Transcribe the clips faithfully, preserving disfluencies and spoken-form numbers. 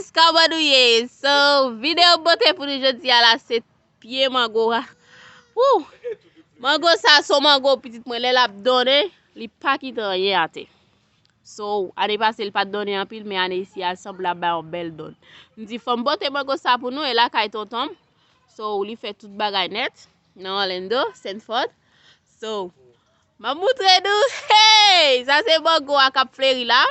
Kòman nou ye? So, videyo bote pou nou jodi a la, se pye mango a. Woo! Mango sa, se yon mango pitit mwen, lè l ap donnen, li pa kite anyen atè. So, ane pase, li pa t donnen anpil, men ane isi a, l sanble ap bay yon bèl donn. M di, fò m pote mango sa pou nou, e lakay tonton m. So, li fè tout bagay nèt, nan Orlando, Sanford. So, m ap moutre nou, hey! Sa se mango a k ap fleri la.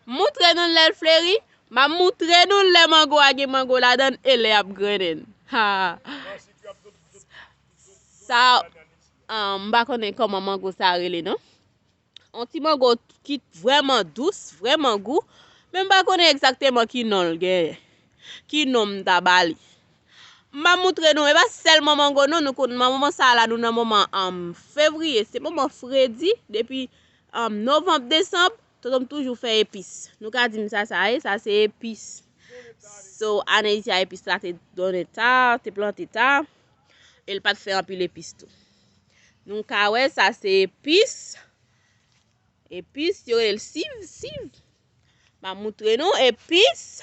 M moutre nou lè l fleri, m ap moutre nou lè mango a gen mango ladan l e lè y ap grennen. Ha! Sa, ah, m pa konnen kòman mango sa rele, non. Yon ti mango ki vrèman dous, vrèman gou, men m pa konnen egzakteman ki non l genyen, ki non m ta ba li. M ap moutre nou, e pa sèlman mango non, nou konn nan moman sa la, nou nan moman, um, fevriye, se moman fredi, depi, um, novanm, desanm, tonton m toujou fè epis. Nou ka di m sa, sa ye, sa se epis. So, ane isi a epis la te donnen ta, te plante ta, e l pa t fè anpil epis tou. Nou ka wè, sa se epis. Epis, yo rele l siv, siv. M ap moutre nou epis.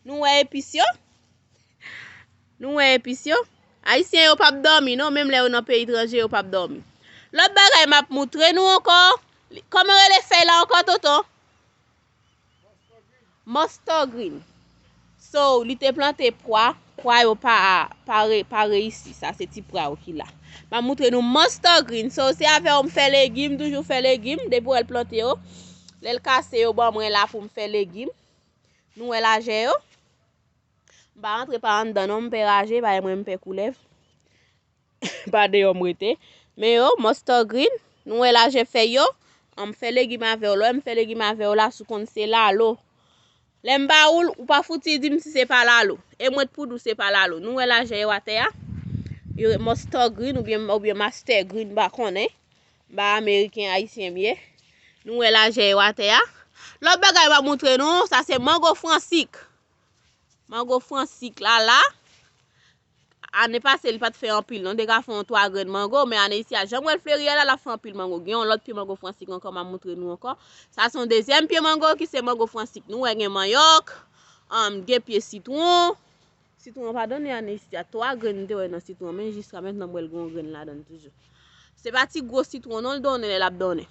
Nou wè epis yo? Nou wè epis yo? Ayisyen yo p ap dòmi non, menm lè yo nan peyi etranje, yo p ap dòmi. Lòt bagay m ap moutre nou ankò, li- kòman rele fèy la ankò, tonton? Mustard green. So, li te plante pwa, pwa yo pa, pa, re- pa reyisi. Sa se ti pwa yo ki la. M ap moutre nou mustard green. So, se avè w m fè legim, toujou fè legim. Depi w wè l plante yo, lè l kase yo ban mwen la pou m fè legim. Nou wè lajè yo? M pa rantre pa anndan non, m pè raje, pa mwen m pè koulèv. Pa deyò m rete. Men yo, mustard green, nou wè lajè fèy yo? An m fè legim avè w. Lè m fè legim avè w la, si w konn se lalo. Lè m ba ou l, ou pa fouti di m si se pa lalo. E mwen t pou di w se pa lalo. Nou wè lajè yo atè a? Yo mustard green oubyen, oubyen master green, m pa konnen. M pa ameriken, ayisyen m ye. Nou wè lajè yo atè a? Lòt bagay m ap moutre nou, sa se mango fransik. Mango fransik la la. Ane pase, li pa t fè anpil non, li te ka fè yon twa grenn mango, men ane isi a, jan m wè l fleri a la, l ap fè anpil mango. Gen yon lòt pye mango fransik ankò, m ap moutre nou ankò. Sa se yon dezyèm pye mango ki se mango fransik. Nou wè gen manyòk, um, gen pye sitwon. Sitwon an pa donnen ane isi a, twa grenn m te wè nan sitwon, men jiska mentnan m wè l gen yon grenn ladan l toujou. Se pa ti gwo sitwon non l donnen lè l ap donnen.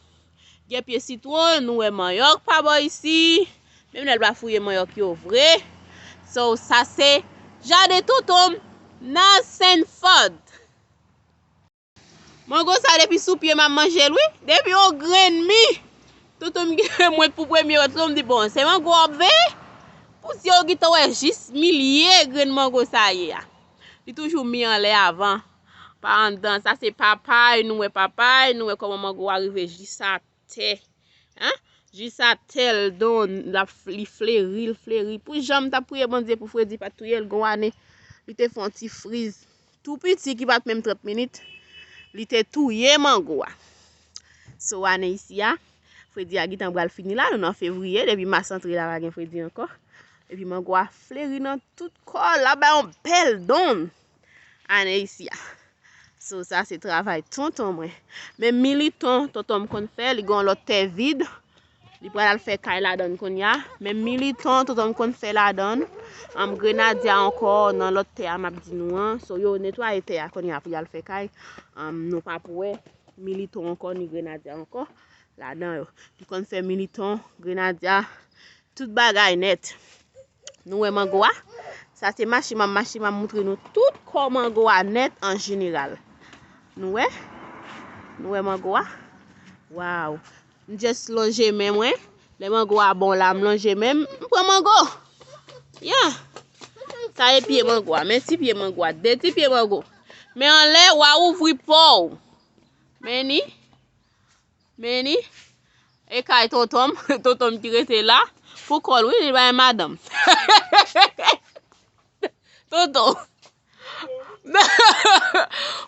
Gen pye sitwon, nou wè manyòk pa bò isi. Menm lè l pa fouye manyòk yo vre. So, sa se jaden tonton m nan Sanford. Mango sa depi sou pye m ap manje l wi. Depi yon grenn mi. Tonton m gen mwen pou premye wè tonton m di, bon, se mango w ap veye? Pou di yo gentan wè jis milye grenn mango sa ye a. Li toujou mi anlè avan. Pa anndan. Sa se papay, nou wè papay, nou wè kòman mango a rive jis atè. Hein? Jis atè l don, l ap f- li fleri, l fleri. Pou jan m t ap priye Bondye pou fredi pa t touye l, gon ane, li te fè yon ti friz tou piti ki pa t menm trant minit, li te touye mango a. So, ane isi a, fredi a gentan pral fini la, nou nan fevriye, depi mas antre la pa gen fredi ankò. Epi mango a fleri nan tout kò l, l ap bay yon bèl donn ane isi a. So, sa se travay tonton mwen. Men militon, tonton m konn fè, li gen yon lòt tè vid. Li pral al fè kay ladan l kounye a. Men militon, tonton m konn fè ladan l. Am grenadya ankò nan lòt tè a m ap di nou an. So, yo netwaye tè a kounye a pou y al fè kay. Am, nou p ap wè militon ankò, ni grenadya ankò ladan yo. Li konn fè militon, grenadya, tout bagay nèt. Nou wè mango a? Sa se mache m ap mache, m ap moutre nou tout kò mango a nèt an jeneral. Nou wè? Nou wè mango a? Waw! M just lonje men mwen. Lè mango a bon la, m lonje men m, m pran mango. Yeah! Sa e pye mango a. Men ti pye mango a. De ti pye mango. Men anlè, w a ouvri po w. Men ni. Men ni. E kay tonton m, tonton m ki rete la. Pou kò l, wi, li bay madanm. Tonton.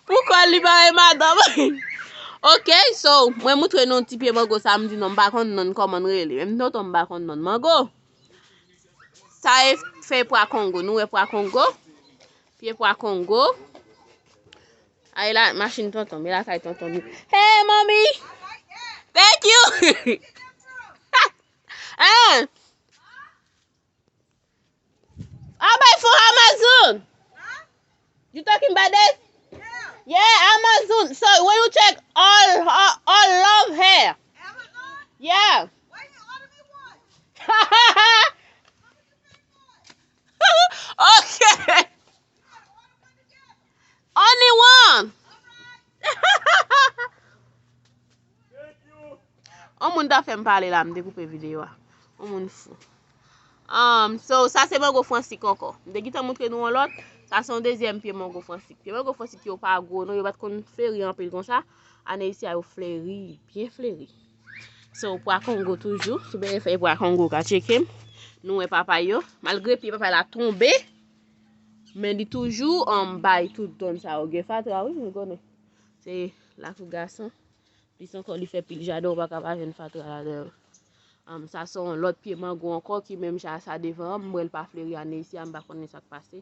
Pou kò l, li bay madanm. Ok, so, mwen moutre nou ti pye mango sa, m di non, m pa konn non l, kòman l rele. Menm tonton m pa konn non l. Mango. Sa e fèy pwa kongo. Nou wè pwa kongo? Pye pwa kongo. Ay la, machin tonton m, e lakay tonton m. Hey, mommy! Thank you! Hein? You talking about this? Yeah, Amazon. So when you check all all, all love here. Yeah. Okay. Only one. On moun ta fè m pale la, m te koupe videyo a. On moun fou. Um, so, sa se mango Fransik ankò. M te gentan montre nou yon lòt. Sa se yon dezyèm pye mango Fransik. Pye mango Fransik yo pa gwo, non, yo pa t konn fleri anpil konsa. Ane isi a yo fleri, byen fleri. So, pwa Kongo toujou. Si w bezwen fèy pwa Kongo, ka tcheke m. Nou wè papay yo. Malgre pye papay la tonbe, men li toujou, um, bay tout donn sa yo. Gen fatra, wi, nou konnen. Se lakou gason. Plis ankò, li fè pil jaden, ou pa ka pa jwenn fatra ladan l. Um, sa se yon lòt pye mango ankò ki menm jan sa devan an. M wè l pa fleri ane isi a, m pa konnen sa k pase.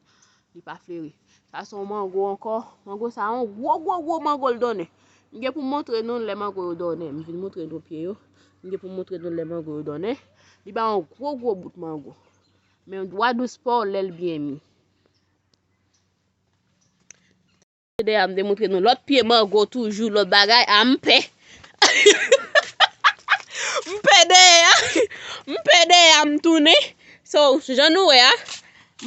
Li pa fleri. Sa se yon mango ankò. Mango sa yon gwo, gwo, gwo mango l donnen. M gen pou m montre nou lè mango yo donnen. M vin montre nou pye yo. M gen pou m montre nou lè mango yo donnen. Li ba yon gwo, gwo bout mango. Men dwa dous pa w lè l byen mi. Dèyè a, m te montre nou lòt pye mango toujou, lòt bagay. A, m pè. M pè dèyè a. M pè dèyè a, m tounen. So, jan nou wè a,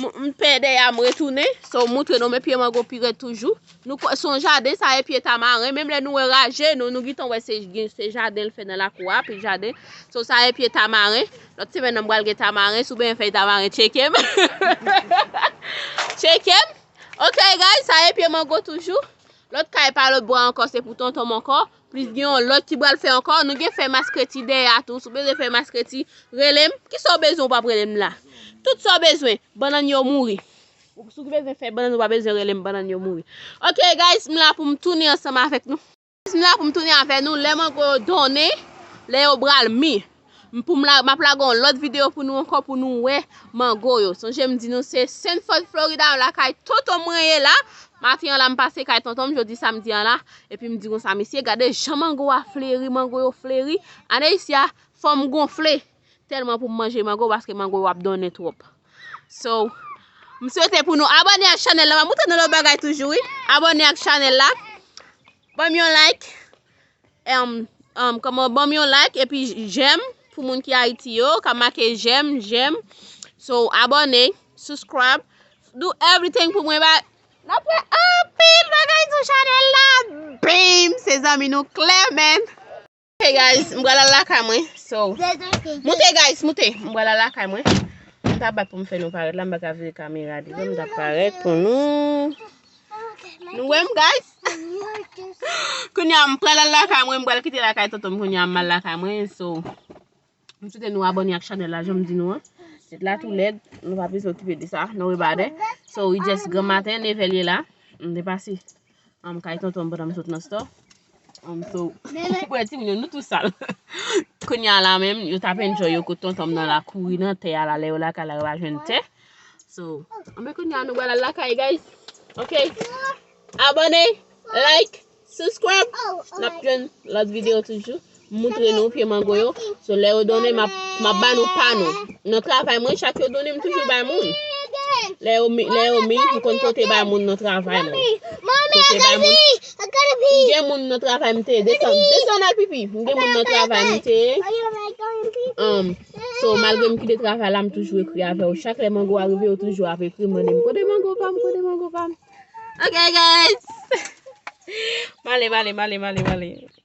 m, m pè dèyè a, m retounen. So, m montre nou men pye mango pi rèd toujou. Nou kwè se yon jaden, sa e pye tamaren. Menm lè nou wè raje, nou, nou gentan wè se, se jaden l fè nan lakou a, pil jaden. So, sa e pye tamaren. Lòt semèn nan, m pral gen tamaren. Si w bezwen fèy tamaren, tcheke m. Tcheke m. Ok, guys, sa e pye mango toujou. Lòt kay pa lòt bò ankò, se pou tonton m ankò. Plis gen yon lòt ki pral fè ankò. Nou gen fèy maskreti dèyè a tou. Si w bezwen fèy maskreti, rele m. Kisa w bezwen, w p ap rele m la. Tout sa w bezwen, bannann yo mouri. Si w bezwen fèy bannann, ou pa bezwen rele m, bannann yo mouri. Ok, guys, m la pou m tounen ansanm avèk nou. M la pou m tounen avè nou lè mango yo donnen, lè yo pral mi. M pou m la, m ap lage yon lòt videyo pou nou ankò pou nou wè mango yo. Sonje m di nou se Sanford, Florida, lakay tonton mwen ye la. Maten an la m pase kay tonton m, jodi samdi an la. Epi m di konsa, mesye, gade jan mango a fleri, mango yo fleri. Ane isi a, fò m gonfle. Tèlman pou m manje mango, paske mango yo ap donnen twòp. So, m swete pou nou abòne ak chanèl la. M ap montre nou lòt bagay toujou, wi. Abòne ak chanèl la. Ban m yon like. Em, em, kòman, ban m yon like epi j-, j'aime pou moun ki Ayiti yo. Ka make j'aime, j'aime. So, abòne, subscribe, do everything pou mwen. Ba, n ap wè anpil bagay sou chanèl la. Bim! Se zanmi nou Clement. Ok, guys, m pral al lakay mwen. So, moute, guys, moute. M pral al lakay mwen. M ta bat pou m fè nou parèt la, m pa ka vire kamera devan, m ta parèt pou nou. Nou wè m, guys? Kounye a, m pral al lakay mwen, m pral kite lakay tonton m, kounye a, m al lakay mwen. So, m swete nou abòne ak chanèl la, jan m di nou an. Tèt la tou lèd, nou pa bezwen okipe de sa, nou rebade. So, we just granmaten, nevè l ye la. M te pase. Anm, kay tonton m pandan m sot nan store. Anm, so, pou wè timoun yo, nou tou sal. Kounye a la menm, yo t ap enjoy yo kot tonton m nan la kouri nan tè a la, lè yo lakay la, yo pa jwenn tè. So, anben kounye a nou pral al lakay, guys. Ok. Abòne, like, subscribe. N ap jwenn lòt videyo toujou. M montre nou pye mango yo. So, lè yo donnen, m ap, m ap ba nou pa nou. Nan travay mwen, chak yo donnen, m toujou bay moun. Lè yo mi-, lè yo mi, m konn pote bay moun nan travay mwen. Pote bay moun. M gen moun nan travay m te desann. Desann al pipi. M gen moun nan travay m te. Um, so, malgre m kite travay la, m toujou ekri avè yo. Chak lè mango a rive, yo toujou ap ekri, mande m, "Kote mango pa m? Kote mango pa m?" Ok, guys. M ale, m ale, m ale, m ale, m ale.